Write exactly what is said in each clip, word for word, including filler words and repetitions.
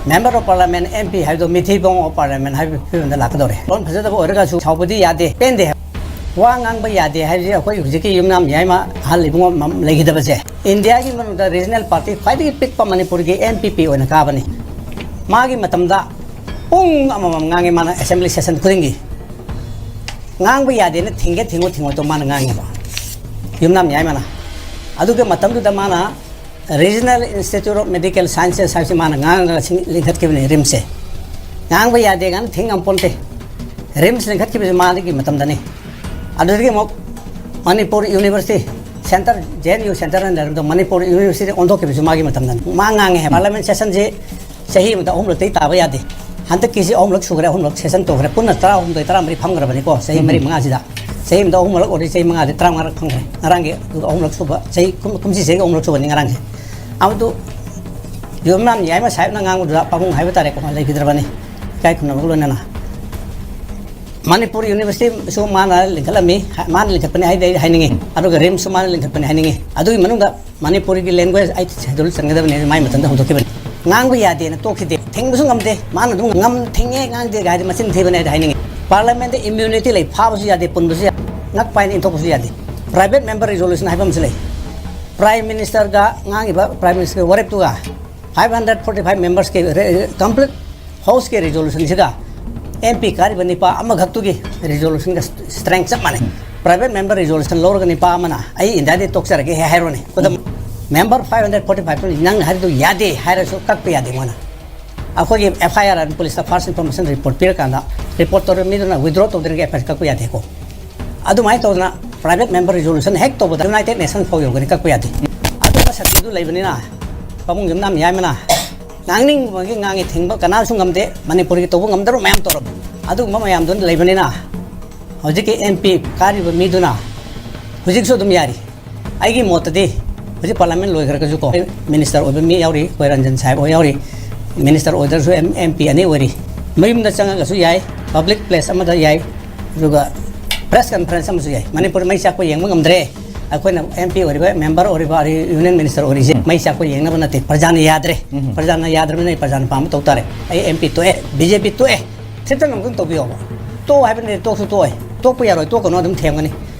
Member of Parliament, M P ꯍꯥꯏꯕꯗꯣ ꯃꯤꯊꯤꯕꯣꯡ of Parliament ꯍꯥꯏꯕ ꯐꯤꯕꯝꯗ ꯂꯥꯛꯀꯗꯧꯔꯦ꯫ ꯂꯣꯟ ꯐꯖꯗꯕ ꯑꯣꯏꯔꯒꯁꯨ ꯁꯥꯎꯕꯗꯤ ꯌꯥꯗꯦ, ꯄꯦꯟꯗꯦ꯫ ꯋꯥ ꯉꯥꯡꯕ ꯌꯥꯗꯦ ꯍꯥꯏꯕꯁꯤ ꯑꯩꯈꯣꯏ ꯍꯧꯖꯤꯛꯀꯤ ꯌꯨꯝꯅꯥꯝ ꯌꯥꯏꯃ ꯑꯍꯜ ꯏꯕꯨꯡꯉꯣ ꯃ-, ꯂꯩꯈꯤꯗꯕꯁꯦ꯫ ꯏꯟꯗꯤꯌꯥꯒꯤ ꯃꯅꯨꯡꯗ regional party ꯈ꯭ꯋꯥꯏꯗꯒꯤ ꯄꯤꯛꯄ ꯃꯅꯤꯄꯨꯔꯒꯤ M P P ꯑꯣꯏꯅ ꯀꯥꯕꯅꯤ꯫ ꯃꯥꯒꯤ ꯃꯇꯝꯗ ꯄꯨꯡ ꯑꯃꯃꯝ ꯉꯥꯡꯉꯤ ꯃꯥꯅ assembly session ꯈꯨꯗꯤꯡꯒꯤ꯫ ꯉꯥꯡꯕ ꯌꯥꯗꯦꯅ ꯊꯤꯡꯒꯦ ꯊꯤꯡꯉꯣ ꯊꯤꯡꯉꯣ ꯇꯧ ꯃꯥꯅ ꯉꯥꯡꯉꯦꯕ꯫ ꯌꯨꯝꯅꯥꯝ ꯌꯥꯏꯃꯅ꯫ ꯑꯗꯨꯒꯤ ꯃꯇꯝꯗꯨꯗ ꯃꯥꯅ Regional Institute of Medical Sciences ꯍꯥꯏꯕꯁꯤ ꯃꯥꯅ ꯉꯥꯡꯉꯒ ꯁꯤꯡ-, ꯂꯤꯡꯈꯠꯈꯤꯕꯅꯤ RIMSꯁꯦ꯫ ꯉꯥꯡꯕ ꯌꯥꯗꯦ ꯀꯥꯏꯅ ꯊꯤꯡ ꯉꯝꯄꯣꯟꯇꯦ꯫ RIMS ꯂꯤꯡꯈꯠꯈꯤꯕꯁꯤ ꯃꯥꯒꯤ ꯃꯇꯝꯗꯅꯤ꯫ ꯑꯗꯨꯗꯒꯤ ꯑꯃꯨꯛ Manipur University, Centre, J N U Centre ꯍꯥꯏꯅ ꯂꯩꯔꯝꯕꯗꯣ ꯃꯅꯤꯄꯨꯔ University ꯑꯣꯟꯊꯣꯛꯈꯤꯕꯁꯨ ꯃꯥꯒꯤ ꯃꯇꯝꯗꯅꯤ꯫ ꯃꯥ ꯉꯥꯡꯉꯦ ꯍꯥꯏꯕ꯫ Parliament sessionꯁꯤ ꯆꯍꯤ ꯑꯃꯗ ꯑꯍꯨꯝꯂꯛꯇꯩ ꯇꯥꯕ ꯌꯥꯗꯦ꯫ ꯍꯟꯗꯛꯀꯤꯁꯤ ꯑꯍꯨꯝꯂꯛ ꯁꯨꯈ꯭ꯔꯦ, ꯑꯍꯨꯝꯂꯛ session ꯇꯧꯈ꯭ꯔꯦ꯫ ꯄꯨꯟꯅ ꯇꯔꯥꯍꯨꯝꯗꯣꯏ, ꯇꯔꯥꯃꯔꯤ ꯐꯝꯈ꯭ꯔꯕꯅꯤꯀꯣ, ꯆꯍꯤ ꯃꯔꯤ ꯎꯝ꯫ ꯃꯉꯥꯁꯤꯗ꯫ ꯆꯍꯤ ꯑꯃꯗ ꯑꯍꯨꯝꯂꯛ ꯑꯣꯏꯔꯗꯤ ꯆꯍꯤ ꯃꯉꯥꯗꯤ ꯇꯔꯥꯃꯉꯥꯔꯛ ꯐꯝꯈ꯭ꯔꯦ꯫ ꯉꯔꯥꯡꯒꯤ ꯑꯗꯨꯒ ꯑꯍꯨꯝꯂꯛ ꯁꯨꯕ, ꯆꯍꯤ ꯀꯨꯝ-, ꯀꯨꯝꯁꯤ ꯆꯍꯤꯒꯤ ꯑꯍꯨꯝꯂꯛ ꯁꯨꯕꯅꯤ ꯉꯔꯥꯡꯁꯦ꯫ ꯑꯃꯗꯨ ꯌꯨꯝꯅꯥꯝ ꯌꯥꯏꯃ ꯁꯥꯍꯦꯕꯅ ꯉꯥꯡꯕꯗꯨꯗ ꯄꯥꯕꯨꯡ ꯍꯥꯏꯕ ꯇꯥꯔꯦꯀꯣ, ꯂꯩꯈꯤꯗ꯭ꯔꯕꯅꯤ꯫ ꯏꯀꯥꯏ ꯈꯨꯝꯅꯕꯒ ꯂꯣꯏꯅꯅ꯫ ꯃꯅꯤꯄꯨꯔ Universityꯁꯨ ꯃꯥꯅ ꯂꯤꯡꯈꯠꯂꯝꯃꯤ, ꯍꯥ-, ꯃꯥꯅ ꯂꯤꯡꯈꯠꯄꯅꯤ ꯍꯥꯏꯗꯤ ꯑꯩ ꯍꯥꯏꯅꯤꯡꯉꯤ꯫ ꯑꯗꯨꯒ RIMSꯁꯨ ꯃꯥꯅ ꯂꯤꯡꯈꯠꯄꯅꯤ ꯍꯥꯏꯅꯤꯡꯉꯤ꯫ ꯑꯗꯨꯒꯤ ꯃꯅꯨꯡꯗ ꯃꯅꯤꯄꯨꯔꯤꯒꯤ language eighth schedule ꯆꯟꯒꯗꯕꯅꯤ ꯍꯥꯏꯅ ꯃꯥꯏ ꯃꯇꯝꯗ ꯍꯧꯗꯣꯛꯈꯤꯕꯅꯤ꯫ ꯉꯥꯡꯕ ꯌꯥꯗꯦꯅ ꯇꯣꯛꯈꯤꯗꯦ꯫ ꯊꯤꯡꯕꯁꯨ ꯉꯝꯗꯦ꯫ ꯃꯥꯅ ꯑꯗꯨꯝ ꯉꯝ-, ꯊꯤꯡꯉꯦ, ꯉꯥꯡꯗꯦ ꯍꯥꯏꯗꯤ ꯃꯆꯤꯟ ꯊꯤꯕꯅꯦ ꯍꯥꯏꯗꯤ ꯍꯥꯏꯅꯤꯡꯉꯤ꯫ Parliamentꯇ immunity ꯂꯩ, ꯐꯥꯕꯁꯨ ꯌꯥꯗꯦ, ꯄꯨꯟꯕꯁꯨ ꯌꯥꯗꯦ, ꯉꯛ ꯄꯥꯏꯅ ꯏꯟꯊꯣꯛꯄꯁꯨ ꯌꯥꯗꯦ꯫ Private member resolution ꯍꯥꯏꯕ ꯑꯃꯁꯨ ꯂꯩ꯫ Prime Ministerꯒ ꯉꯥꯡꯉꯤꯕ Prime Ministerꯒꯤ ꯋꯥꯔꯦꯞꯇꯨꯒ five hundred forty five membersꯀꯤ re-, complete Houseꯀꯤ resolutionꯁꯤꯒ M P ꯀꯥꯔꯤꯕ ꯅꯤꯄꯥ ꯑꯃꯈꯛꯇꯨꯒꯤ resolutionꯒ strength ꯆꯞ ꯃꯥꯟꯅꯩ꯫ Private member resolution ꯂꯧꯔꯒ ꯅꯤꯄꯥ ꯑꯃꯅ "ꯑꯩ ꯏꯟꯗꯤꯌꯥꯗꯤ ꯇꯣꯛꯆꯔꯒꯦ" ꯍꯦꯛ ꯍꯥꯏꯔꯣꯅꯦ꯫ ꯈꯨꯗꯝ, member five hundred forty five ꯇꯨꯅ "ꯅꯪ ꯍꯥꯏꯔꯤꯗꯨ ꯌꯥꯗꯦ" ꯍꯥꯏꯔꯁꯨ ꯀꯛꯄ ꯌꯥꯗꯦ ꯃꯣꯏꯅ꯫ ꯑꯩꯈꯣꯏꯒꯤ F I R ꯑꯗꯨ policeꯇ first information report ꯄꯤꯔꯀꯥꯟꯗ report ꯇꯧꯔ ꯃꯤꯗꯨꯅ withdraw ꯇꯧꯗ꯭ꯔꯤꯉꯩ F I R ꯀꯛꯄ ꯌꯥꯗꯦꯀꯣ꯫ ꯑꯗꯨꯃꯥꯏꯅ ꯇꯧꯗꯅ private member resolution ꯍꯦꯛ ꯇꯧꯕꯗ United Nations ꯐꯥꯎ ꯌꯧꯒꯅꯤ, ꯀꯛꯄ ꯌꯥꯗꯦ꯫ ꯑꯗꯨꯒ ꯁꯛꯇꯤꯗꯨ ꯂꯩꯕꯅꯤꯅ ꯄꯥꯕꯨꯡ ꯌꯨꯝꯅꯥꯝ ꯌꯥꯏꯃꯅ ꯉꯥꯡꯅꯤꯡꯕꯒꯤ ꯉꯥꯡꯉꯤ, ꯊꯤꯡꯕ ꯀꯅꯥꯁꯨ ꯉꯝꯗꯦ꯫ ꯃꯅꯤꯄꯨꯔꯒꯤ ꯇꯧꯕ ꯉꯝꯗꯕ ꯃꯌꯥꯝ ꯇꯧꯔꯝꯃꯤ꯫ ꯑꯗꯨꯒꯨꯝꯕ ꯃꯌꯥꯝꯗꯨꯅ ꯂꯩꯕꯅꯤꯅ ꯍꯧꯖꯤꯛꯀꯤ M P ꯀꯥꯔꯤꯕ ꯃꯤꯗꯨꯅ ꯍꯧꯖꯤꯛꯁꯨ ꯑꯗꯨꯝ ꯌꯥꯔꯤ꯫ ꯑꯩꯒꯤ ꯃꯣꯠꯇꯗꯤ ꯍꯧꯖꯤꯛ parliament ꯂꯣꯏꯈ꯭ꯔꯒꯁꯨ ꯀꯣ, minister ꯑꯣꯏꯕ ꯃꯤ ꯌꯥꯎꯔꯤ, ꯑꯩꯈꯣꯏ ꯔꯟꯖꯟ ꯁꯥꯍꯦꯕ ꯍꯣꯏ ꯌꯥꯎꯔꯤ, minister ꯑꯣꯏꯗ꯭ꯔꯁꯨ M-, M P ꯑꯅꯤ ꯑꯣꯏꯔꯤ꯫ ꯃꯌꯨꯝꯗ ꯆꯪꯉꯒꯁꯨ ꯌꯥꯏ, public place ꯑꯃꯗ ꯌꯥꯏ, ꯑꯗꯨꯒ press conference ꯑꯃꯁꯨ ꯌꯥꯏ꯫ ꯃꯅꯤꯄꯨꯔ ꯃꯩ ꯆꯥꯛꯄ ꯌꯦꯡꯕ ꯉꯝꯗ꯭ꯔꯦ, ꯑꯩꯈꯣꯏꯅ ꯑꯦꯝ ꯄꯤ ꯑꯣꯏꯔꯤꯕ, ꯃꯦꯝꯕꯔ ꯑꯣꯏꯔꯤꯕ, ꯑꯗꯩ ꯌꯨꯅꯤꯌꯟ ꯃꯤꯅꯤꯁꯇꯔ ꯑꯣꯏꯔꯤꯁꯦ, ꯎꯝ, ꯃꯩ ꯆꯥꯛꯄ ꯌꯦꯡꯅꯕ ꯅꯠꯇꯦ꯫ ꯄ꯭ꯔꯖꯥꯅ ꯌꯥꯗ꯭ꯔꯦ꯫ ꯎꯝ꯫ ꯄ꯭ꯔꯖꯥꯅ ꯌꯥꯗ꯭ꯔꯕꯅꯤꯅ ꯑꯩ ꯄ꯭ꯔꯖꯥꯅ ꯄꯥꯝꯕ ꯇꯧ ꯇꯥꯔꯦ꯫ ꯑꯩ ꯑꯦꯝ ꯄꯤ ꯇꯣꯛꯑꯦ, ꯕꯤ ꯖꯦ ꯄꯤ ꯇꯣꯛꯑꯦ, ꯊꯤꯞꯇ ꯑꯃꯨꯛꯇꯪ ꯇꯧꯕꯤꯌꯣꯕ꯫ ꯇꯣꯛꯑꯣ ꯍꯥꯏꯕ ꯅꯠꯇꯦ, ꯇꯣꯛꯁꯨ ꯇꯣꯛꯑꯣꯏ, ꯇꯣꯛꯄ ꯌꯥꯔꯣꯏ, ꯇꯣꯛꯀꯅꯨ ꯑꯗꯨꯝ ꯊꯦꯝꯒꯅꯤ꯫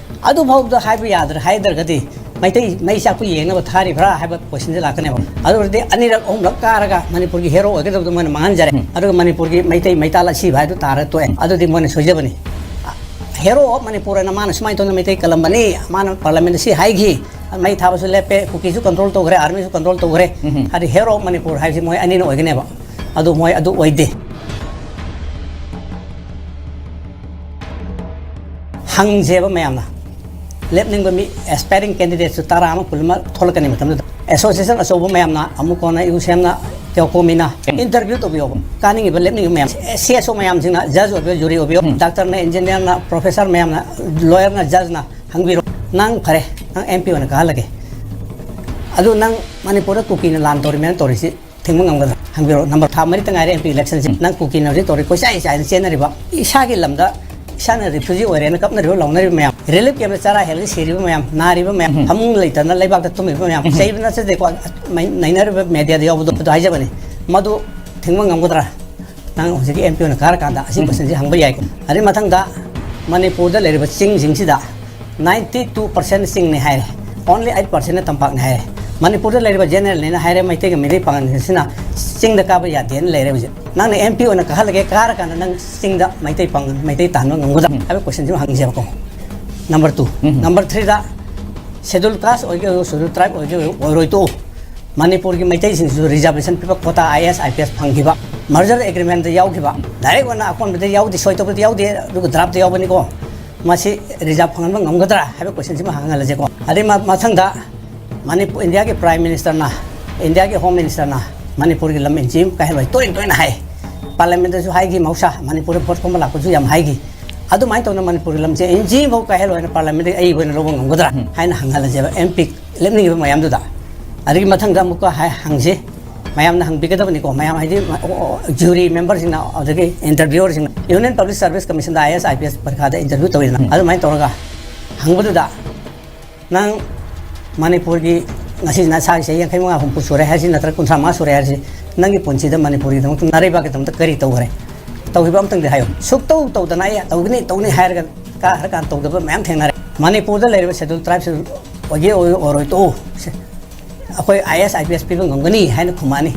ꯑꯗꯨ ꯐꯥꯎꯕꯗ ꯍꯥꯏꯕ ꯌꯥꯗ꯭ꯔꯦ, ꯍꯥꯏꯗ꯭ꯔꯒꯗꯤ ꯃꯩꯇꯩ ꯃꯩ ꯆꯥꯛꯄ ꯌꯦꯡꯅꯕ ꯊꯥꯔꯤꯕ꯭ꯔꯥ ꯍꯥꯏꯕ ꯀꯣꯏꯁꯟꯁꯦ ꯂꯥꯛꯀꯅꯦꯕ꯫ ꯑꯗꯨ ꯑꯣꯏꯔꯗꯤ ꯑꯅꯤꯔꯛ ꯑꯍꯨꯝꯂꯛ ꯀꯥꯔꯒ ꯃꯅꯤꯄꯨꯔꯒꯤ ꯍꯦꯔꯣ ꯑꯣꯏꯒꯗꯕꯗꯣ ꯃꯣꯏꯅ ꯃꯥꯡꯍꯟꯖꯔꯦ꯫ ꯎꯝ꯫ ꯑꯗꯨꯒ ꯃꯅꯤꯄꯨꯔꯒꯤ ꯃꯩꯇꯩ ꯃꯩꯇꯥꯜ ꯑꯁꯤꯕ ꯍꯥꯏꯗꯨ ꯇꯥꯔ ꯇꯣꯛꯑꯦ꯫ ꯎꯝ꯫ ꯑꯗꯨꯗꯤ ꯃꯣꯏꯅ ꯁꯣꯏꯖꯕꯅꯤ꯫ Hero of Manipur ꯍꯥꯏꯅ ꯃꯥꯅ ꯁꯨꯃꯥꯏꯅ ꯇꯧꯗꯅ ꯃꯩꯇꯩ ꯀꯜꯂꯝꯕꯅꯤ, ꯃꯥꯅ ꯄꯥꯔꯂꯤꯌꯥꯃꯦꯟꯗ ꯁꯤ ꯍꯥꯏꯈꯤ, ꯃꯩ ꯊꯥꯕꯁꯨ ꯂꯦꯞꯄꯦ, ꯀꯨꯀꯤꯁꯨ ꯀꯟꯇ꯭ꯔꯣꯜ ꯇꯧꯈ꯭ꯔꯦ, ꯑꯥꯔꯃꯤꯁꯨ ꯀꯟꯇ꯭ꯔꯣꯜ ꯇꯧꯈ꯭ꯔꯦ꯫ ꯎꯝ꯫ ꯍꯥꯏꯗꯤ Hero of Manipur ꯍꯥꯏꯕꯁꯤ ꯃꯣꯏ ꯑꯅꯤꯅ ꯑꯣꯏꯒꯅꯦꯕ꯫ ꯑꯗꯨ ꯃꯣꯏ ꯑꯗꯨ ꯑꯣꯏꯗꯦ꯫ ꯍꯪꯁꯦꯕ ꯃꯌꯥꯝꯅ꯫ ꯂꯦꯞꯅꯤꯡꯕ ꯃꯤ ꯑꯦꯁꯄꯥꯏꯔꯤꯡ ꯀꯦꯟꯗꯤꯗꯦꯠꯁꯨ ꯇꯔꯥ ꯑꯃ, ꯀꯨꯟ ꯑꯃ ꯊꯣꯛꯂꯛꯀꯅꯤ ꯃꯇꯝꯗꯨꯗ꯫ ꯑꯦꯁꯣꯁꯤꯌꯦꯁꯟ ꯑꯆꯧꯕ ꯃꯌꯥꯝꯅ ꯑꯃꯨꯛ ꯀꯣꯟꯅ ꯏꯎꯁꯦꯝꯅ, ꯇꯦꯀꯣꯃꯤꯅ ꯎꯝ꯫ ꯏꯟꯇꯔꯚ꯭ꯌꯨ ꯇꯧꯕꯤꯌꯣꯕ꯫ ꯀꯥꯅꯤꯡꯉꯤꯕ ꯂꯦꯞꯅꯤꯡꯉꯤꯕ ꯃꯌꯥꯝ, ꯁꯤ ꯑꯦꯁ ꯑꯣ ꯃꯌꯥꯝꯁꯤꯡꯅ, ꯖꯖ ꯑꯣꯏꯕꯤꯌꯣ, ꯖꯨꯔꯤ ꯑꯣꯏꯕꯤꯌꯣ, ꯎꯝ꯫ ꯗꯥꯛꯇꯔꯅ, ꯏꯟꯖꯤꯅꯤꯌꯥꯔꯅ, ꯄ꯭ꯔꯣꯐꯦꯁꯔ ꯃꯌꯥꯝꯅ, ꯂꯣꯌꯔꯅ, ꯖꯖꯅ ꯍꯪꯕꯤꯔꯣ꯫ ꯅꯪ ꯐꯔꯦ, ꯅꯪ ꯑꯦꯝ ꯄꯤ ꯑꯣꯏꯅ ꯀꯥꯍꯜꯂꯒꯦ꯫ ꯑꯗꯨ ꯅꯪ ꯃꯅꯤꯄꯨꯔꯗ ꯀꯨꯀꯤꯅ ꯂꯥꯟ ꯇꯧꯔꯤꯃꯦꯅ ꯇꯧꯔꯤꯁꯤ ꯊꯤꯡꯕ ꯉꯝꯒꯗ꯭ꯔꯥ? ꯍꯪꯕꯤꯔꯛꯑꯣ꯫ ꯅꯝꯕꯔ, ꯊꯥ ꯃꯔꯤꯇ ꯉꯥꯏꯔꯦ ꯑꯦꯝ ꯄꯤ ꯏꯂꯦꯛꯁꯟꯁꯦ꯫ ꯎꯝ꯫ ꯅꯪ ꯀꯨꯀꯤꯅ ꯍꯧꯖꯤꯛ ꯇꯧꯔꯤ, ꯀꯣꯏꯆꯥꯏ ꯆꯥꯏꯅ ꯆꯦꯟꯅꯔꯤꯕ, ꯏꯁꯥꯒꯤ ꯂꯝꯗ ꯏꯁꯥꯅ ꯔꯤꯐ꯭ꯌꯨꯖꯤ ꯑꯣꯏꯔꯦꯅ ꯀꯞꯅꯔꯤꯕ, ꯂꯥꯎꯅꯔꯤꯕ ꯃꯌꯥꯝ, ꯔꯤꯂꯤꯐ ꯀꯦꯝꯞꯇ ꯆꯔꯥ ꯍꯦꯜꯂꯒ ꯁꯤꯔꯤꯕ ꯃꯌꯥꯝ, ꯅꯥꯔꯤꯕ ꯃꯌꯥꯝ, ꯎꯝ꯫ ꯐꯃꯨꯡ ꯂꯩꯇꯅ ꯂꯩꯕꯥꯛꯇ ꯇꯨꯝꯃꯤꯕ ꯃꯌꯥꯝ, ꯎꯝ꯫ ꯆꯩꯕ ꯅꯠꯆꯗꯦꯀꯣ, ꯃꯩ-, ꯅꯩꯅꯔꯤꯕ ꯃꯦꯗꯤꯌꯥꯗ ꯌꯥꯎꯕꯗꯣ ꯑꯗꯨ ꯍꯥꯏꯖꯕꯅꯤ꯫ ꯃꯗꯨ ꯊꯤꯡꯕ ꯉꯝꯒꯗ꯭ꯔꯥ? ꯅꯪ ꯍꯧꯖꯤꯛꯀꯤ ꯑꯦꯝ ꯄꯤ ꯑꯣꯏꯅ ꯀꯥꯔꯀꯥꯟꯗ ꯑꯁꯤ ꯎꯝ꯫ ꯀꯣꯏꯁꯟꯁꯤ ꯍꯪꯕ ꯌꯥꯏꯀꯣ꯫ ꯑꯗꯨꯒꯤ ꯃꯊꯪꯗ ꯃꯅꯤꯄꯨꯔꯗ ꯂꯩꯔꯤꯕ ꯆꯤꯡꯁꯤꯡꯁꯤꯗ ninety two percent ꯆꯤꯡꯅꯤ ꯍꯥꯏꯔꯦ, only eight percent ꯅ ꯇꯝꯄꯥꯛꯅꯤ ꯍꯥꯏꯔꯦ꯫ ꯃꯅꯤꯄꯨꯔꯗ ꯂꯩꯔꯤꯕ ꯖꯦꯅꯔꯦꯜꯅꯤꯅ ꯍꯥꯏꯔꯦ, ꯃꯩꯇꯩꯒ ꯃꯩꯇꯩ ꯄꯥꯉꯜꯁꯤꯅ ꯆꯤꯡꯗ ꯀꯥꯕ ꯌꯥꯗꯦꯅ ꯂꯩꯔꯦ ꯍꯧꯖꯤꯛ꯫ ꯅꯪꯅ ꯑꯦꯝ ꯄꯤ ꯑꯣꯏꯅ ꯀꯥꯍꯜꯂꯒꯦ, ꯀꯥꯔꯀꯥꯟꯗ ꯅꯪ ꯆꯤꯡꯗ ꯃꯩꯇꯩ ꯄꯥꯉꯜ, ꯃꯩꯇꯩ ꯇꯥꯍꯟꯕ ꯉꯝꯒꯗ꯭ꯔꯥ ꯎꯝ꯫ ꯍꯥꯏꯕ ꯀꯣꯏꯁꯟꯁꯤꯃ ꯍꯪꯁꯦꯕꯀꯣ꯫ Number two. ꯎꯝ꯫ ꯅꯝꯕꯔ ꯊ꯭ꯔꯤꯗ ꯁꯦꯗꯨꯜ ꯀꯥꯁ ꯑꯣꯏꯒꯦ ꯑꯣꯏꯔꯣ, ꯁꯦꯗꯨꯜ ꯇ꯭ꯔꯥꯏꯕ ꯑꯣꯏꯒꯦ ꯑꯣꯏꯔꯣ, ꯑꯣꯏꯔꯣꯏ ꯇꯣꯛꯎ꯫ ꯃꯅꯤꯄꯨꯔꯒꯤ ꯃꯩꯇꯩꯁꯤꯡꯁꯤꯁꯨ ꯔꯤꯖꯥꯔꯕꯦꯁꯟ ꯄꯤꯕ ꯀꯣꯇꯥ ꯑꯥꯏ ꯑꯦ ꯑꯦꯁ, ꯑꯥꯏ ꯄꯤ ꯑꯦꯁ ꯐꯪꯈꯤꯕ, ꯃꯔꯖꯔ ꯑꯦꯒ꯭ꯔꯤꯃꯦꯟꯗ ꯌꯥꯎꯈꯤꯕ, ꯗꯥꯏꯔꯦꯛ ꯑꯣꯏꯅ ꯑꯀꯣꯟꯕꯗ ꯌꯥꯎꯗꯦ, ꯁꯣꯏ ꯇꯧꯕꯗ ꯌꯥꯎꯗꯦ, ꯑꯗꯨꯒ ꯗ꯭ꯔꯥꯐꯇ ꯌꯥꯎꯕꯅꯤꯀꯣ꯫ ꯃꯁꯤ ꯔꯤꯖꯥꯔꯕ ꯐꯪꯍꯟꯕ ꯉꯝꯒꯗ꯭ꯔꯥ ꯍꯥꯏꯕ ꯀꯣꯏꯁꯟꯁꯤꯃ ꯍꯪꯍꯜꯂꯁꯦꯀꯣ꯫ ꯑꯗꯩ ꯃ-, ꯃꯊꯪꯗ ꯃꯅꯤꯄꯨꯔ, ꯏꯟꯗꯤꯌꯥꯒꯤ ꯄ꯭ꯔꯥꯏꯝ ꯃꯤꯅꯤꯁꯇꯔꯅ, ꯏꯟꯗꯤꯌꯥꯒꯤ ꯍꯣꯝ ꯃꯤꯅꯤꯁꯇꯔꯅ ꯃꯅꯤꯄꯨꯔꯒꯤ ꯂꯝ ꯏꯟꯆꯤ ꯑꯃ ꯀꯥꯏꯍꯜꯂꯣꯏ ꯇꯣꯏꯅ ꯇꯣꯏꯅ ꯍꯥꯏ꯫ ꯄꯥꯔꯂꯤꯌꯥꯃꯦꯟꯗꯁꯨ ꯍꯥꯏꯈꯤ, ꯃꯍꯧꯁꯥ ꯃꯅꯤꯄꯨꯔꯗ ꯚꯣꯠ ꯈꯣꯝꯕ ꯂꯥꯛꯄꯁꯨ ꯌꯥꯝ ꯍꯥꯏꯈꯤ꯫ ꯑꯗꯨꯃꯥꯏꯅ ꯇꯧꯅ ꯃꯅꯤꯄꯨꯔꯒꯤ ꯂꯝꯁꯦ ꯏꯟꯆꯤ ꯑꯃꯐꯥꯎ ꯀꯥꯏꯍꯜꯂꯣꯏꯅ ꯄꯥꯔꯂꯤꯌꯥꯃꯦꯟꯗꯒꯤ ꯑꯩ ꯑꯣꯏꯅ ꯂꯧꯕ ꯉꯝꯒꯗ꯭ꯔꯥ ꯎꯝ꯫ ꯍꯥꯏꯅ ꯍꯪꯍꯜꯂꯁꯦꯕ ꯑꯦꯝ ꯄꯤ ꯂꯦꯞꯅꯤꯡꯉꯤꯕ ꯃꯌꯥꯝꯗꯨꯗ꯫ ꯑꯗꯒꯤ ꯃꯊꯪꯗ ꯑꯃꯨꯛꯀ ꯍꯥꯏ-, ꯍꯪꯁꯤ, ꯃꯌꯥꯝꯅ ꯍꯪꯕꯤꯒꯗꯕꯅꯤꯀꯣ, ꯃꯌꯥꯝ ꯍꯥꯏꯗꯤ, ꯑꯣ, ꯑꯣ, ꯖꯨꯔꯤ ꯃꯦꯝꯕꯔꯁꯤꯡꯅ, ꯑꯗꯒꯤ ꯏꯟꯇꯔꯚ꯭ꯌꯨꯋꯔꯁꯤꯡꯅ, ꯌꯨꯅꯤꯌꯟ ꯄꯕ꯭ꯂꯤꯛ ꯁꯥꯔꯚꯤꯁ ꯀꯃꯤꯁꯟꯗ I A S, I P S ꯄꯔꯤꯈꯥꯗ ꯏꯟꯇꯔꯚ꯭ꯌꯨ ꯇꯧꯋꯤꯗꯅ, ꯎꯝ꯫ ꯑꯗꯨꯃꯥꯏꯅ ꯇꯧꯔꯒ ꯍꯪꯕꯗꯨꯗ ꯅꯪ ꯃꯅꯤꯄꯨꯔꯒꯤ ꯉꯁꯤ ꯅꯁꯥꯒꯤ ꯆꯍꯤ ꯌꯥꯡꯈꯩ ꯃꯉꯥ ꯍꯨꯝꯐꯨ ꯁꯨꯔꯦ ꯍꯥꯏꯔꯁꯤ, ꯅꯠꯇ꯭ꯔꯒ ꯀꯨꯟꯊ꯭ꯔꯥ ꯃꯉꯥ ꯁꯨꯔꯦ ꯍꯥꯏꯔꯁꯤ, ꯅꯪꯒꯤ ꯄꯨꯟꯁꯤꯗ ꯃꯅꯤꯄꯨꯔꯒꯤꯗꯃꯛꯇ, ꯅꯔꯩꯕꯥꯛꯀꯤꯗꯃꯛꯇ ꯀꯔꯤ ꯇꯧꯈ꯭ꯔꯦ? ꯇꯧꯈꯤꯕ ꯑꯝꯇꯪꯗꯤ ꯍꯥꯏꯌꯨ꯫ ꯁꯨꯛꯇꯧ ꯇꯧꯗꯅ ꯑꯩ ꯇꯧꯒꯅꯤ, ꯇꯧꯅꯤ ꯍꯥꯏꯔꯒ ꯀꯥ ꯍꯥꯏꯔ ꯀꯥꯟꯗ ꯇꯧꯗꯕ ꯃꯌꯥꯝ ꯊꯦꯡꯅꯔꯦ꯫ ꯃꯅꯤꯄꯨꯔꯗ ꯂꯩꯔꯤꯕ Scheduled Tribe ꯑꯣꯏꯒꯦ ꯑꯣꯏ-, ꯑꯣꯏꯔꯣꯏ ꯇꯣꯛꯎ꯫ ꯑꯩꯈꯣꯏ IAS IPS ꯄꯤꯕ ꯉꯝꯒꯅꯤ ꯍꯥꯏꯅ ꯈꯨꯝꯃꯛꯑꯅꯤ꯫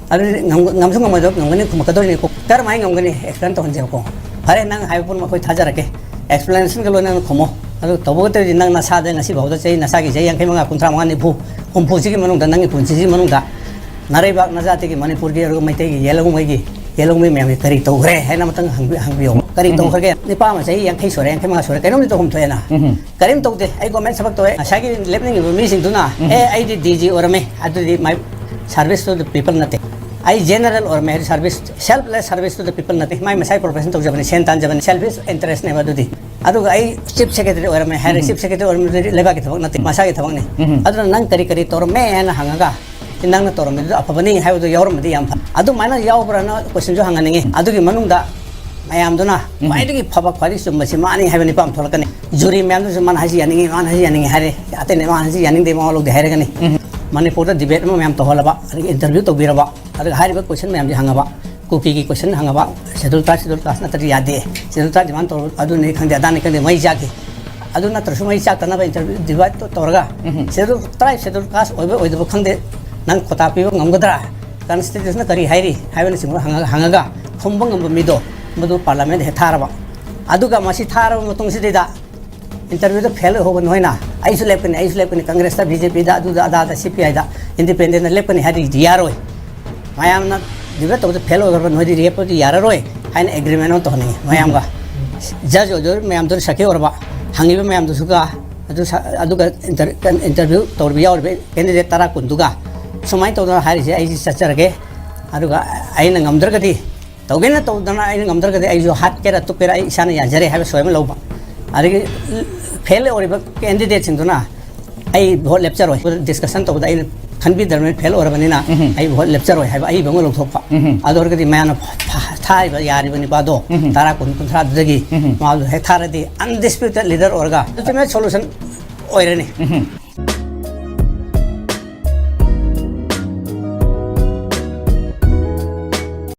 ꯑꯗꯨꯗꯤ ꯉꯝ-, ꯉꯝꯁꯨ ꯉꯝꯃꯣꯏꯗꯕ ꯉꯝꯒꯅꯤ ꯈꯨꯝꯃꯛꯀꯗꯣꯏꯅꯤꯀꯣ꯫ ꯀꯔꯝꯍꯥꯏꯅ ꯉꯝꯒꯅꯤ? Explain ꯇꯧꯍꯟꯁꯦꯕꯀꯣ꯫ ꯐꯔꯦ, ꯅꯪ ꯍꯥꯏꯕ ꯄꯨꯝꯅꯃꯛ ꯑꯩꯈꯣꯏ ꯊꯥꯖꯔꯛꯀꯦ꯫ Explanationꯒ ꯂꯣꯏꯅꯅ ꯈꯨꯝꯃꯣ꯫ ꯑꯗꯨ ꯇꯧꯕꯇꯕꯨꯗꯤ ꯅꯪ ꯅꯁꯥꯗ ꯉꯁꯤ ꯐꯥꯎꯗ ꯆꯍꯤ, ꯅꯁꯥꯒꯤ ꯆꯍꯤ ꯌꯥꯡꯈꯩ ꯃꯉꯥ, ꯀꯨꯟꯊ꯭ꯔꯥ ꯃꯉꯥ, ꯅꯤꯐꯨ, ꯍꯨꯝꯐꯨꯁꯤꯒꯤ ꯃꯅꯨꯡꯗ, ꯅꯪꯒꯤ ꯄꯨꯟꯁꯤꯁꯤꯒꯤ ꯃꯅꯨꯡꯗ ꯅꯔꯩꯕꯥꯛ ꯅꯖꯥꯇꯤꯒꯤ, ꯃꯅꯤꯄꯨꯔꯒꯤ ꯑꯣꯏꯔꯣ, ꯃꯩꯇꯩꯒꯤ, ꯌꯦꯜꯍꯧꯉꯩꯒꯤ, ꯌꯦꯜꯍꯧꯉꯩ ꯃꯌꯥꯝꯒꯤ ꯀꯔꯤ ꯇꯧꯈ꯭ꯔꯦ ꯍꯥꯏꯅ ꯑꯃꯇꯪ ꯍꯪꯕꯤ-, ꯍꯪꯕꯤꯌꯣ꯫ ꯀꯔꯤ ꯎꯝ꯫ ꯇꯧꯈ꯭ꯔꯒꯦ? ꯅꯤꯄꯥ ꯑꯃ ꯆꯍꯤ ꯌꯥꯡꯈꯩ ꯁꯨꯔꯦ, ꯌꯥꯡꯈꯩ ꯃꯉꯥ ꯁꯨꯔꯦ, ꯀꯩꯅꯣꯝꯗꯤ ꯇꯧꯐꯝ ꯊꯣꯛꯑꯦꯅ꯫ ꯎꯝ꯫ ꯀꯔꯤꯝ ꯇꯧꯗꯦ, ꯑꯩ government ꯊꯕꯛ ꯇꯧꯋꯦ꯫ ꯉꯁꯥꯏꯒꯤ ꯂꯦꯞꯅꯤꯡꯉꯤꯕ ꯃꯤꯁꯤꯡꯗꯨꯅ, ꯎꯝ꯫ "ꯑꯦ, ꯑꯩꯗꯤ DG ꯑꯣꯏꯔꯝꯃꯦ, ꯑꯗꯨꯗꯤ my service to the people ꯅꯠꯇꯦ꯫ ꯑꯩ general ꯑꯣꯏꯔꯝꯃꯦ ꯍꯥꯏꯗꯤ service, selfless service to the people ꯅꯠꯇꯦ, ꯃꯥꯏ ꯃꯁꯥꯏ profession ꯇꯧꯖꯕꯅꯤ, ꯁꯦꯟ ꯇꯥꯟꯖꯕꯅꯤ, selfish interestꯅꯦꯕ ꯑꯗꯨꯗꯤ꯫ ꯑꯗꯨꯒ ꯑꯩ Chief Secretary ꯑꯣꯏꯔꯝꯃꯦ ꯍꯥꯏꯔꯦ, ꯎꯝ꯫ Chief Secretary ꯑꯣꯏꯔꯝꯃꯦ, ꯑꯗꯨꯗꯤ ꯂꯩꯕꯥꯛꯀꯤ ꯊꯕꯛ ꯅꯠꯇꯦ, ꯎꯝ꯫ ꯃꯁꯥꯒꯤ ꯊꯕꯛꯅꯤ꯫ ꯎꯝ꯫ ꯑꯗꯨꯅ ꯅꯪ ꯀꯔꯤ ꯀꯔꯤ ꯇꯧꯔꯝꯃꯦ ꯍꯥꯏꯅ ꯍꯪꯉꯒ, ꯅꯪꯅ ꯇꯧꯔꯝꯃꯤꯗꯨꯗ ꯑꯐꯕꯅꯤ ꯍꯥꯏꯕꯗꯨ ꯌꯥꯎꯔꯝꯃꯗꯤ ꯌꯥꯝ ꯐꯩ꯫ ꯑꯗꯨꯃꯥꯏꯅ ꯌꯥꯎꯕ꯭ꯔꯥꯅ questionꯁꯨ ꯍꯪꯍꯟꯅꯤꯡꯉꯤ꯫ ꯑꯗꯨꯒꯤ ꯃꯅꯨꯡꯗ ꯃꯌꯥꯝꯗꯨꯅ ꯎꯝ꯫ ꯈ꯭ꯋꯥꯏꯗꯒꯤ ꯐꯕ, ꯈ꯭ꯋꯥꯏꯗꯒꯤ ꯆꯨꯝꯕꯁꯤ ꯃꯥꯅꯤ ꯍꯥꯏꯕ ꯅꯤꯄꯥ ꯑꯃ ꯊꯣꯛꯂꯛꯀꯅꯤ꯫ Jury ꯃꯌꯥꯝꯗꯨꯁꯨ ꯃꯥꯅ ꯍꯥꯏꯁꯤ ꯌꯥꯅꯤꯡꯉꯤ, ꯃꯥꯅ ꯍꯥꯏꯁꯤ ꯌꯥꯅꯤꯡꯉꯤ ꯍꯥꯏꯔꯦ, ꯑꯇꯩꯅ ꯃꯥꯅ ꯍꯥꯏꯁꯤ ꯌꯥꯅꯤꯡꯗꯦ, ꯃꯋꯥ ꯂꯧꯗꯦ ꯍꯥꯏꯔꯒꯅꯤ꯫ ꯎꯝ꯫ ꯃꯅꯤꯄꯨꯔꯗ debate ꯑꯃ ꯃꯌꯥꯝ ꯇꯧꯍꯜꯂꯕ, ꯑꯗꯒꯤ interview ꯇꯧꯕꯤꯔꯕ, ꯑꯗꯨꯒ ꯍꯥꯏꯔꯤꯕ question ꯃꯌꯥꯝꯁꯤ ꯍꯪꯉꯕ, ꯀꯨꯀꯤꯒꯤ question ꯍꯪꯉꯕ, Scheduled Tribe, Scheduled Caste ꯅꯠꯇ꯭ꯔꯗꯤ ꯌꯥꯗꯦ, Scheduled Tribe demand ꯇꯧꯔ ꯑꯗꯨꯅꯤ ꯈꯪꯗꯦ, ꯑꯗꯥꯅꯤ ꯈꯪꯗꯦ, ꯃꯩ ꯆꯥꯛꯈꯤ꯫ ꯑꯗꯨ ꯅꯠꯇ꯭ꯔꯁꯨ ꯃꯩ ꯆꯥꯛꯇꯅꯕ interview divide ꯇꯧꯔꯒ, ꯎꯝ꯫ Scheduled Tribe, Scheduled Caste ꯑꯣꯏꯕ ꯑꯣꯏꯗꯕ ꯈꯪꯗꯦ, ꯅꯪ quota ꯄꯤꯕ ꯉꯝꯒꯗ꯭ꯔꯥ? Constitutionꯅ ꯀꯔꯤ ꯍꯥꯏꯔꯤ ꯍꯥꯏꯕꯅꯆꯤꯡꯕ ꯍꯪꯉꯒ, ꯍꯪꯉꯒ ꯈꯨꯝꯕ ꯉꯝꯕ ꯃꯤꯗꯣ ꯃꯗꯨ parliamentꯗ ꯍꯦꯛ ꯊꯥꯔꯕ꯫ ꯑꯗꯨꯒ ꯃꯁꯤ ꯊꯥꯔꯕ ꯃꯇꯨꯡꯁꯤꯗꯩꯗ interviewꯗ fail ꯑꯣꯏꯍꯧꯕ ꯅꯣꯏꯅ, "ꯑꯩꯁꯨ ꯂꯦꯞꯀꯅꯤ, ꯑꯩꯁꯨ ꯂꯦꯞꯀꯅꯤ, Congressꯇ, BJPꯗ, ꯑꯗꯨꯗ, ꯑꯗꯥꯗ, CPIꯗ, independentꯗ ꯂꯦꯞꯀꯅꯤ" ꯍꯥꯏꯔꯗꯤ ꯌꯥꯔꯣꯏ꯫ ꯃꯌꯥꯝꯅ debate ꯇꯧꯕꯗ fail ꯑꯣꯏꯈ꯭ꯔꯕ ꯅꯣꯏꯗꯤ ꯂꯦꯞꯄꯗꯤ ꯌꯥꯔꯔꯣꯏ ꯍꯥꯏꯅ agreement ꯑꯃ ꯇꯧꯍꯟꯅꯤꯡꯉꯤ ꯃꯌꯥꯝꯒ꯫ Judge ꯑꯣꯏꯗꯣꯏ ꯃꯌꯥꯝꯗꯨꯅ ꯁꯈꯤ ꯑꯣꯏꯔꯕ, ꯍꯪꯉꯤꯕ ꯃꯌꯥꯝꯗꯨꯁꯨꯒ, ꯑꯗꯨ ꯁ-, ꯑꯗꯨꯒ inter-, interview ꯇꯧꯔꯤꯕ ꯌꯥꯎꯔꯤꯕ candidate ꯇꯔꯥ ꯀꯨꯟꯗꯨꯒ ꯁꯨꯃꯥꯏꯅ ꯇꯧꯗꯅ ꯍꯥꯏꯔꯤꯁꯦ ꯑꯩꯁꯦ ꯆꯠꯆꯔꯒꯦ꯫ ꯑꯗꯨꯒ ꯑꯩꯅ ꯉꯝꯗ꯭ꯔꯒꯗꯤ, ꯇꯧꯒꯦꯅ ꯇꯧꯗꯅ ꯑꯩꯅ ꯉꯝꯗ꯭ꯔꯒꯗꯤ ꯑꯩꯁꯨ ꯍꯥꯠꯀꯦꯔꯥ ꯇꯨꯞꯀꯦꯔꯥ ꯑꯩ ꯏꯁꯥꯅ ꯌꯥꯖꯔꯦ ꯍꯥꯏꯕ ꯁꯣꯏ ꯑꯃ ꯂꯧꯕ꯫ ꯑꯗꯒꯤ fail ꯑꯣꯏꯔꯤꯕ candidateꯁꯤꯡꯗꯨꯅ ꯑꯩ vote ꯂꯦꯞꯆꯔꯣꯏ꯫ Discussion ꯇꯧꯕꯗ ꯑꯩꯅ ꯈꯟꯕꯤꯗ꯭ꯔꯕꯅꯤꯅ fail ꯑꯣꯏꯔꯕꯅꯤꯅ ꯎꯝ꯫ ꯑꯩ vote ꯂꯦꯞꯆꯔꯣꯏ ꯍꯥꯏꯕ ꯑꯏꯕ ꯑꯃ ꯂꯧꯊꯣꯛꯄ꯫ ꯎꯝ꯫ ꯑꯗꯨ ꯑꯣꯏꯔꯒꯗꯤ ꯃꯌꯥꯝꯅ ꯐ-, ꯐ-, ꯊꯥꯔꯤꯕ ꯌꯥꯔꯤꯕ ꯅꯤꯄꯥꯗꯣ ꯎꯝ꯫ ꯇꯔꯥ, ꯀꯨꯟ, ꯀꯨꯟꯊ꯭ꯔꯥꯗꯨꯗꯒꯤ ꯎꯝ꯫ ꯃꯥꯗꯣ ꯍꯦꯛ ꯊꯥꯔꯗꯤ undisputed leader ꯑꯣꯏꯔꯒ ultimate solution ꯑꯣꯏꯔꯅꯤ꯫